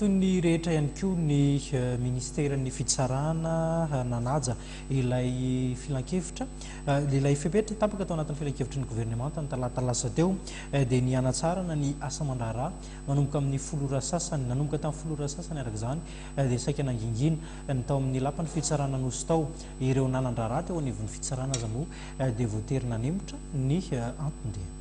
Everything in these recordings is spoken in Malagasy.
Toy ny rehetra ihany koa ny ministeran'ny fitsarana nanaja ilay filankevitra, ilay fepetra tapaka tao anatin'ny filankevitry ny governemanta ny talata lasa teo dia ny hanatsarana ny asa aman-draharaha manomboka amin'ny folo ora sasany. Nanomboka tamin'ny folo ora sasany araka izany dia saika nangingina ny tao amin'ny lapan'ny fitsarana Anosy tao. Ireo nanan-draharaha teo anivon'ny fitsarana aza moa dia voatery nanemotra ny anton-dia.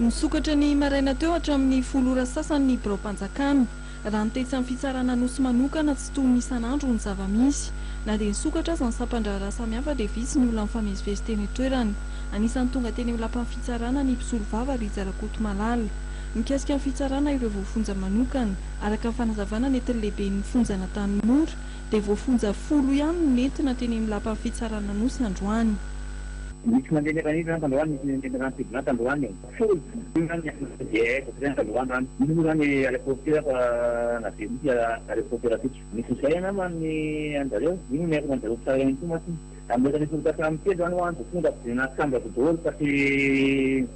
Nisokatra ny maraina teo hatramin'ny folo ora sasany ny biraom-panjakana. Raha ny tetsy amin'ny fitsarana Anosy manokana, tsy toy ny isan'andro ny zava-misy. Na dia nisokatra aza ny sampan-draharaha samihafa dia vitsy ny olona nifamezivezy teny an-toerana. Anisan'ny tonga teny amin'ny lapan'ny fitsarana ny mpisolovava Rija Rakotomalala. Mikasika ny fitsarana ireo voafonja manokana, araka ny fanazavana nentin'ny lehiben'ny fonjan'Antanimora, dia voafonja folo ihany no nentina teny amin'ny lapan'ny fitsarana Anosy androany. Nisy nandeha niara-nidina zany tandroany, nisy nandeha niara-nidina tandroany e. Folo io zany ny dia efatra zany tandroany zany. Io moa zany aéroport fa naverina mihitsy aéroport rahampitso. Misy izay angamba ny an-jareo. Io no miankina an-jareo tsara ihany koa mantsy. Amin'ny resaka consultation amin'ny telo zany ho'a dia tonga dia anaty chambre daholo fa tsy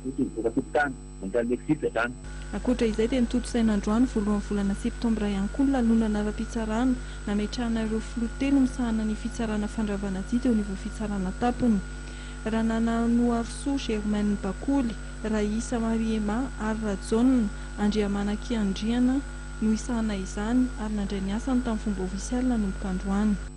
mivoaka tokontany. Mandalo exit zany. Ankoatra izay dia notontosaina androany voalohan'ny volana septambra ihany koa ny lanonana ara-pitsarana nametrahana ireo filoha telo misahana ny fitsarana fandravana didy eo anivon'ny fitsarana tampony. Ranananoarisoa Germaine Bakoly, Raissa Marie Emma ary Rajaona Andriamanakiandriana no hisahana izany ary nandray ny asany tamin'ny fomba ofisialy nanomboka androany.